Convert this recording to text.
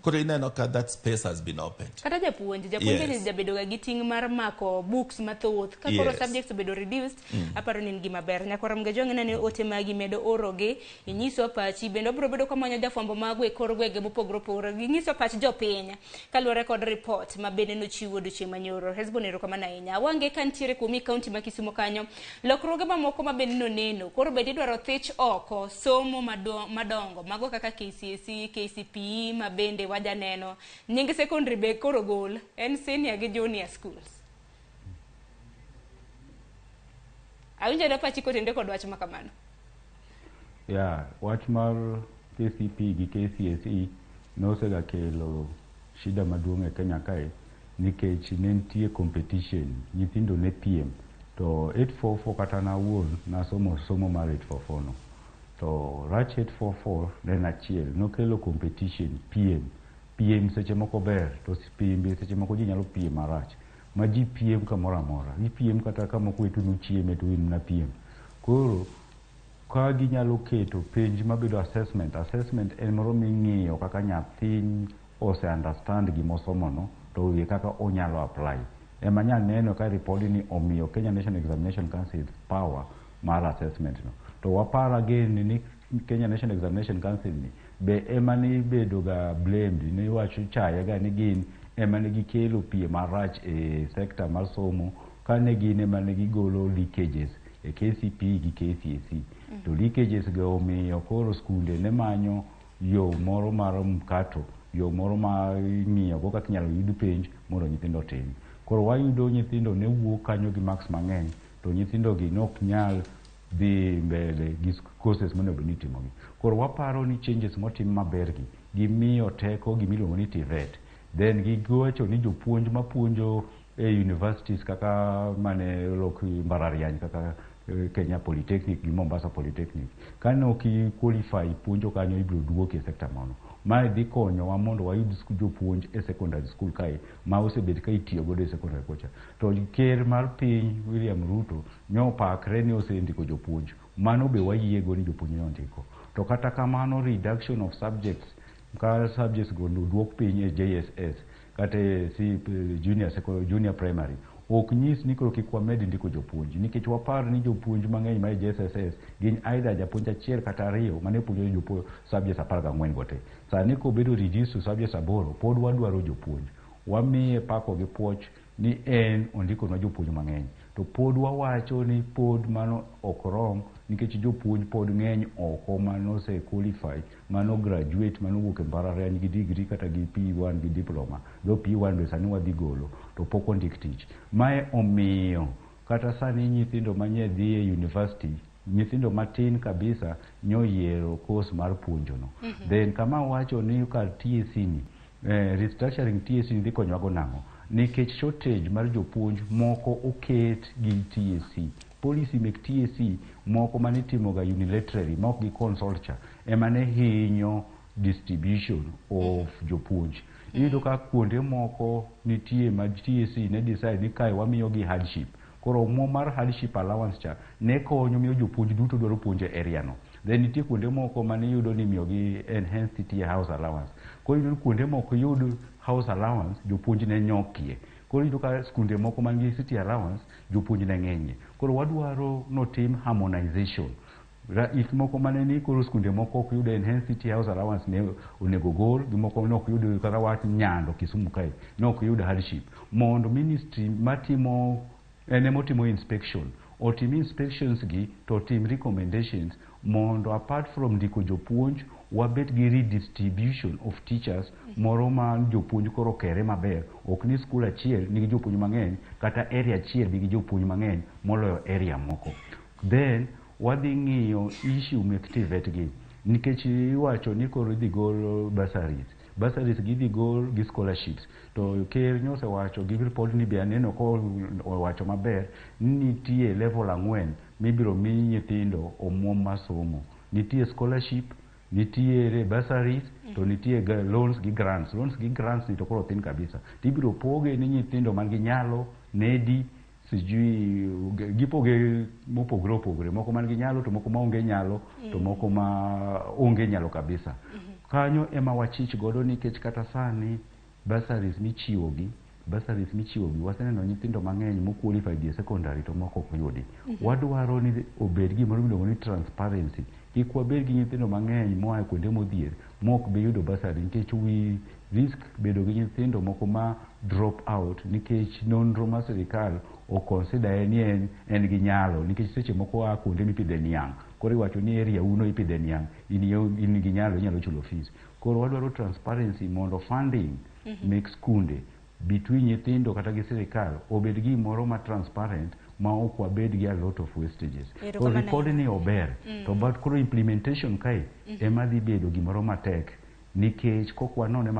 Koro ineno ka that space has been opened. Kata japuonj, japuonj bende jabedo ga gi ting' mar mako books mathoth. Ka koro subjects obedo reduced, aparo ni en gima ber. Nyakwar Ramogi Ajwang' ineno ni ote magi medo orogi, inyiswa pachi, bende wabiro bedo kwamanyo jafwambo mago e kor gwenge mopogore opogore. Ginyiso pach jopiny kaluwore kod report ma bende nochiw odiochieng' manyoro. Hesbon, erokamano ahinya. Awange ka nitiere kuomi e kaunti ma Kisumo kanyo, lokruoge mamoko ma bende noneno, koro bende idwaro thich oko somo madongo, mago kaka KCSE, KCPE ma bende wajaneno. Nying secondary be koro gol, en senior gi junior schools. Awinjo da pachi kotenre kod wach ma kamano. Yeah, wach mar KCPE gi KCSE nosega kelo shida maduong' e Kenya kae nikech ne nitie competition, nyithindo ne piem. To 844 kata an awuon nasomo somo mar 844 no. To rach 844 ne en achiel, nokelo competition, piem. Piem seche moko ber, to piem be seche moko ji nyalo piem marach. Ma ji piem kamoro amora. Gipiem kata kama okwetu ni uchieme to in mana piem. Koro ka ginyalo keto penj mabedo assessment, assessment en moro ming'iyo kaka nyathi ose understand gima osomono to gi kaka onyalo apply. Ema nya neno ka ripodni omiyo Kenya National Examination Council power mar assessment no. To wapar again ni Kenya National Examination Council ni be ema ni bedo ga blamed, ni wacho chaye ga ni gin ema ne gikelo piem marach e sector mar somo kane gin ema ne gigolo leakages e KCPE gi KCSE. To leakages go omiyo koro skunde ne manyo yo moro mar mkato, yo moro ma ing'iyo go kaka inyalo yud penj mondo nyithindo otim. Koro wayudo nyithindo ne wuok kanyo gi marks mang'eny to nyithindo gi ne ok nyal dhi mbele gi courses monego bed ni itimogi. Koro waparo ni changes motim maber gi gimiyo teko gimiluongo ni TVET. Then giwacho ni jopuonj mapuonjo e universities kaka mane olok mbalariany kaka Kenya Polytechnic gi Mombasa Polytechnic, kane ok i qualify puonjo kanyo ibiro duoki e sector mono. Mae dhi konyowa mondo wayud jopuonj e secondary school kae ma osebet ka itiyo godo e secondary kocha. To ker mar piny William Ruto nyopakre ni osendiko jopuonj. Mano be wayiego ni jopuonj ne ondiko. To kata kamano reduction of subjects ka subjects go oduok piny e JSS kata e junior, junior primary ok nyis ni koro kik wamed ndiko jopuonj nikech wapar ni jopuonj mang'eny ma e JSS gin either japuonj achiel kata ariyo mane puonjo jopuonj subjects 14 go te. Sani kobedo reduced to subjects 8 pod wadwaro jopuonj. Wamiye pako gi puoch ni en ondikonwa jopuonj mang'eny to pod wawacho ni pod mano ok rom nikech jopuonj pod ng'eny oko manose qualify, mano graduate, mano wuok e mbalariany gi degree kata gi P1 gi diploma. Though P1 be sani wadhi golo to pok ondik tich. Mae omiyo kata sani nyithindo manye dhi e university, nyithindo matin kabisa nyoyiero course mar puonjo no. Then kama wacho ni kar TSC ni, restructuring TSC ni dhi konyowa go nang'o? Nikech shortage mar jopuonj moko oket gi TSC. Policy mek TSC moko manitimo ga unilaterally ma ok gi consult cha ema ne hinyo distribution of jopuonj. Iyudo ka kuonde moko nitie ma TSC ne decide ni kae wamiyo gi hardship. Koro omuom mar hardship allowance cha ne konyo miyo jopuonj duto dwaro puonjo e area no. Then nitie kuonde moko mane iyudo ni imiyo gi enhanced CTA house allowance. Koro iyudo ni kuonde mok yud house allowance jopuonj ne nyokie. Koro iyudo ka skunde moko man gi city allowance jopuonj ne ng'enyie. Koro wadwaro notim harmonization. Gik moko mane ni koro skunde moko ok yud enhanced city house allowance ne onego gol, gi moko ne ok yud kaka wach Nyando Kisumu kae ne ok yud hardship. Mondo ministry matimo en emotimo inspection otim inspections gi to otim recommendations mondo apart from ndiko jopuonj wabet gi redistribution of teachers moro ma jopuonj koro okere maber, ok ni skul achiel nigi jopuonj mang'eny kata area achiel nigi jopuonj mang'eny moloyo area moko. Then wadhi ng'iyo issue mek TVET gi nikech iwacho ni koro idhi gol bursaries. Bursaries gi idhi gol gi scholarships. To ker nyosewacho gi report ni be aneno ko owacho maber ni nitie level 4 mibiro mi nyithindo omuom masomo. Nitie scholarship, nitiere bursaries, to nitie loans gi grants. Loans gi grants ni to koro thin kabisa. Tibiro poge ni nyithindo man gi nyalo, nedi, sijui gipoge mopogore opogore, moko man gi nyalo to moko maonge nyalo, to moko ma onge nyalo kabisa. Kanyo ema wachich godo nikech kata sani bursaries michiwo gi waseneno nyithindo mang'eny mo qualify dhi e secondary to moko ok yudi. Wadwaro ni obed gimoro miluongo ni transparency. Kik wabed gi nyithindo mang'eny moa e kuonde modhier mok bi yudo bursary, nikech we risk bedo gi nyithindo moko ma drop out nikech nonro mar sirikal ok consider ni en gi nyalo, nikech seche moko oa kuonde mipidhe niang', koro iwacho ni area uno ipidhe niang', in gi nyalo, inyalo chulo fees. Koro wadwaro transparency mondo funding mek skunde between nyithindo kata gi sirikal obed gimoro ma transparent ma ok wabed gi a lot of wastages. Koro Erokamano. Report ni ober, to but koro implementation kae ema dhi bedo gimoro matek nikech kok wanone maber.